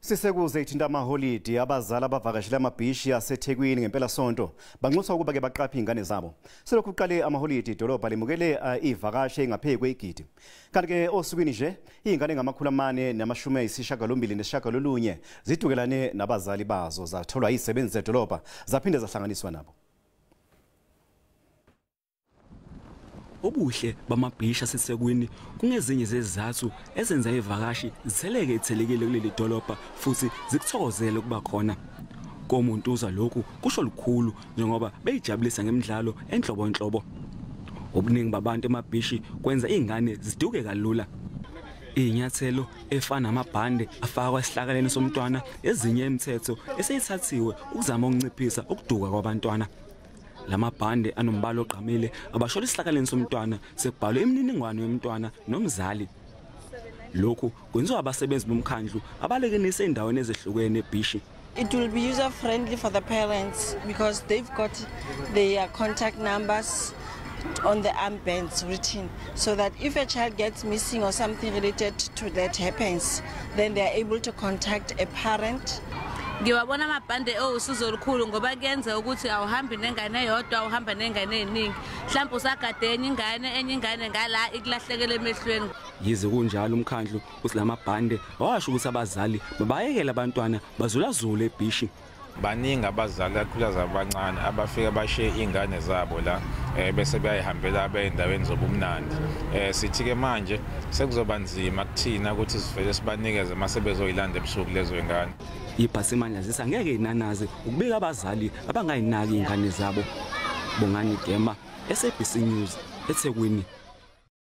Sisekuze ithinta amaholidi, abazali abavakashela amabhishi aseThekwini ngempelasonto banxuswa ukuba ke baqaphe ingane zabo. Selokhu kuqale amaholidi, idolobha limukele ivakashi engaphezu kwegidi. Kanti ke osukwini nje izingane ngama-489 zidukelane nabazali bazo, zatholwa izisebenzi zedolobha zaphinde zahlanganiswa nabo. Ubuhle bamabhishi aseThekwini kungezinye zezizathu ezenza ivakashi zitheleke ithelekile kuleli dolobha futhi zikuthokozele ukuba khona. Komuntu uzwa lokhu kusho lukhulu njengoba beyijabulisa ngemidlalo enhlobonhlobo. Ubuningi babantu emabhishi kwenza izingane ziduke kalula. Inyathelo efana namabhande afakwa esihlakaleni somntwana, ezinye imithetho eseyithathiwe ukuzama ukunciphisa ukuduka kwabantwana. Lamabhande anombala ogqamile abashola isihlakaleni somntwana, sekubhalwe imininingwane yomntwana nomzali. Lokhu kwenziwa abasebenzi bomkhandlu abalekenise endaweni ezehlukene ebhishi. It will be user friendly for the parents because they've got their contact numbers on the armbands written, so that if a child gets missing or something related to that happens, then they are able to contact a parent. Ngiwabona amabhande owusizo olukhulu ngoba kuyenza ukuthi awuhambi nengane eyodwa, awuhamba nengane eziningi. Mhlawumbe usagade enye ingane, enye ingane ngala ikulahlekele emehlweni. Yize kunjalo, umkhandlu uthi lamabhande awasho ukuthi abazali babayekele abantwana bazulazule ebhishi. Baningi abazali, kakhulukazi abancane, abafika bashiye iy'ngane zabo la bese beyayihambela bey'ndaweni zobumnandi. Sithi-ke manje sekuzoba nzima kuthina ukuthi sivele sibanikeze uma sebezoyilanda ebusuku lezo y'ngane. Iphasimandla zisa ngeke inanaze ukubika abazali abangayinaki iy'ngane zabo. Bongani Gema, SABC News, eThekwini.